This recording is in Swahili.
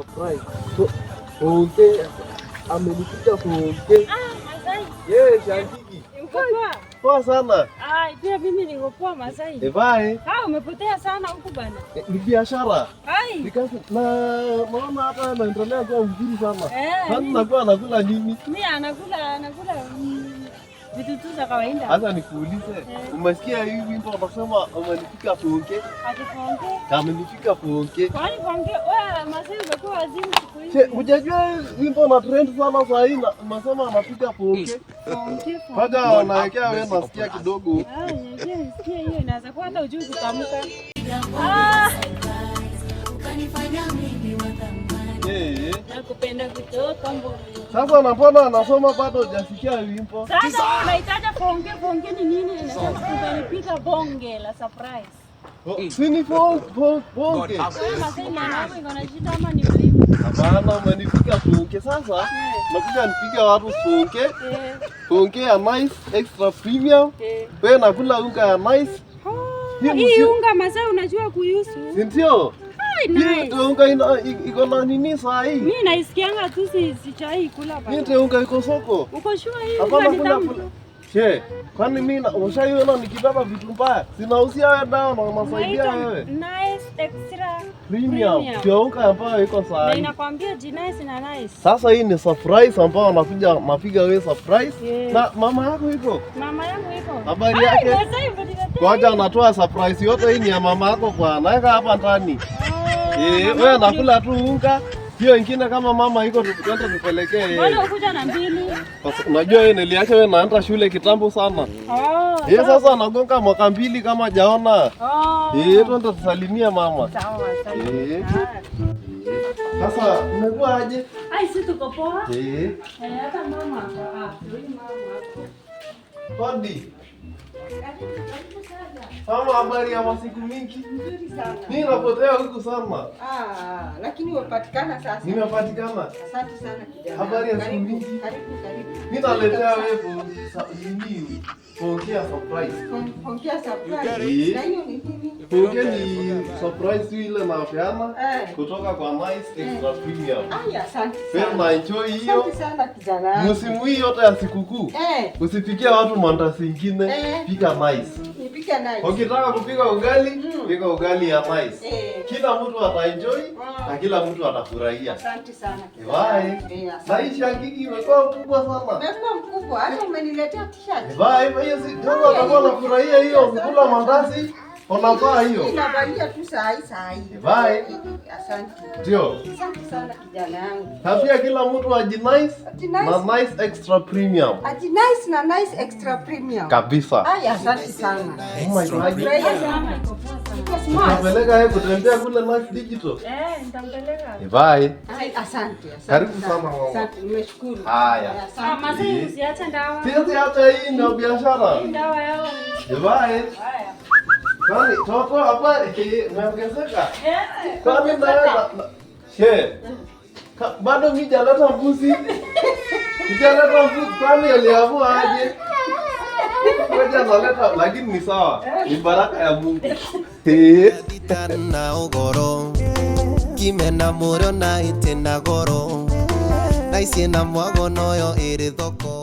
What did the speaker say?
Surprise. So, okay, amenipika kuongea. Ah, Masai. Yes, Shangigi. Uko poa? Poa sana. Ah, pia mimi niko poa, Masai. Evae. Ah, umepotea sana huku bana. Ni biashara. Ai. Ni kazi na naona hata naendelea kuwa mzuri sana. Eh. Sasa nakuwa nakula nini? Mimi anakula vitu tu za kawaida. Sasa nikuulize, umesikia hii wimbo wanasema umenifika kuongea? Ati kuongea. Amenifika kuongea. Kwani kuongea wewe, Masai, umekuwa wazimu siku hizi. Che, hujajua wimbo na trend sana saa hii na unasema anafika kuongea? Kuongea. Kwanza wanawekea wewe nasikia kidogo. Ah, nyewe sikia hiyo inaweza kuwa hata hujui kutamka. Ah, Ukanifanya mimi wa thamani. Eh. Nakupenda kutoka moyo. Sasa na mbona anasoma bado hujasikia wimbo? Sasa wewe unahitaji kuongea, kuongea ni nini? Inasema umenipiga bonge la surprise. Oh, si ni bonge. Wewe Masai, maana yako iko na shida ama ni mlimu? Hapana, umenifika funke. Sasa nakuja nipiga watu funke. Funke ya Nice Extra Premium. Wewe nakula unga ya Nice. Oh, Hii hii unga, Masai, unajua kuihusu? Si ndio? Ai, Hii nice. ndio unga iko na nini saa hii? Mimi naisikianga tu, si chai kula Hii bana. ndio unga iko soko. Uko sure hii Hapana unga ni kula tamu? kula. Che, kwani mimi ushaiona nikibeba vitu mbaya? Sinauzia wewe dawa na unasaidia Unaitwa wewe. Nice Extra Premium. Premium. Ndio unga ambayo iko saa Na hii. inakwambia jinice na nice. Sasa hii ni surprise ambayo anakuja napiga wewe surprise. Yeah. Na mama yako iko? Mama yangu iko. Habari Ai, yake? Masai, umeniletea Kwanza hii. anatoa surprise yote hii ni ya mama yako bwana. Weka hapa ndani. Oh, Eh, mama wewe yangu. nakula tu unga. Hiyo ingine kama mama iko twende tupelekee Mbona yeye. ukuja na mbili? Sasa unajua yeye niliacha wewe naenda shule kitambo sana. Oh. Yeye sasa anagonga mwaka 2 kama jaona. Oh. Eh, twende tusalimie mama. Sawa, sawa. Eh. Ah. Sasa umekuwa aje? Ai, si tuko poa. Eh. Eh, hata mama ako hapa. Huyu mama hapo. Hodi. Mama, habari ya masiku mingi? Nzuri sana. Mimi napotea huku sana. Ah, lakini umepatikana sasa. Nimepatikana. Asante sana kijana. Habari ya siku Karibu, mingi. karibu, karibu. Mimi naletea wewe nini? Pokea surprise. Pokea surprise. Eh. Na hiyo ni nini? Pokea ni surprise tu ile napeana kutoka kwa Nice Extra Premium. Ai, asante Wewe sana. na enjoy hiyo. Asante sana kijana. Msimu hii yote ya sikukuu. Usipikie watu mandazi ingine, pika Nice. Nipike Nice. Ukitaka kupika ugali, pika ugali ya Nice. Kila mtu ataenjoy na kila mtu atafurahia. Asante sana kijana. Bye. Eh, asante. Na hii shangigi imekuwa mkubwa sana. Umekuwa mkubwa, hata umeniletea t-shirt. Bye, hiyo si sasa watakuwa wanafurahia hiyo kula mandazi, wanavaa hiyo. Ninavalia tu saa hii saa hii. Bye. Asante. Ndio. Asante sana kijana yangu. Na pia kila mtu aji Nice Aji Nice. na Nice Extra Premium. Ati Nice na Nice Extra Premium. Kabisa. Ai, asante sana. Oh my God. Furahia sana. Mama iko poa sana. Iko smart. Utapeleka yeye kutembea kule Nice Digital. Eh, nitampeleka. Bye. Ai, asante, asante. Karibu sana mama. Asante, nimeshukuru. Haya. Ah, Asante. Masai, usiache ndawa. Sisi hata hii ndio biashara. Hii ndawa yao. Bye. Haya. Kwani toto habari umeongezeka? Eh. Kwani na she. Bado mimi sijaleta mbuzi. Sijaleta mbuzi kwani aliamua aje? Ngoja naleta lakini ni sawa. Ni baraka ya Mungu. Eh. Na ugoro kimena mũrĩo na ĩtĩ na goro na ici na mwago noyo ĩrĩ thoko.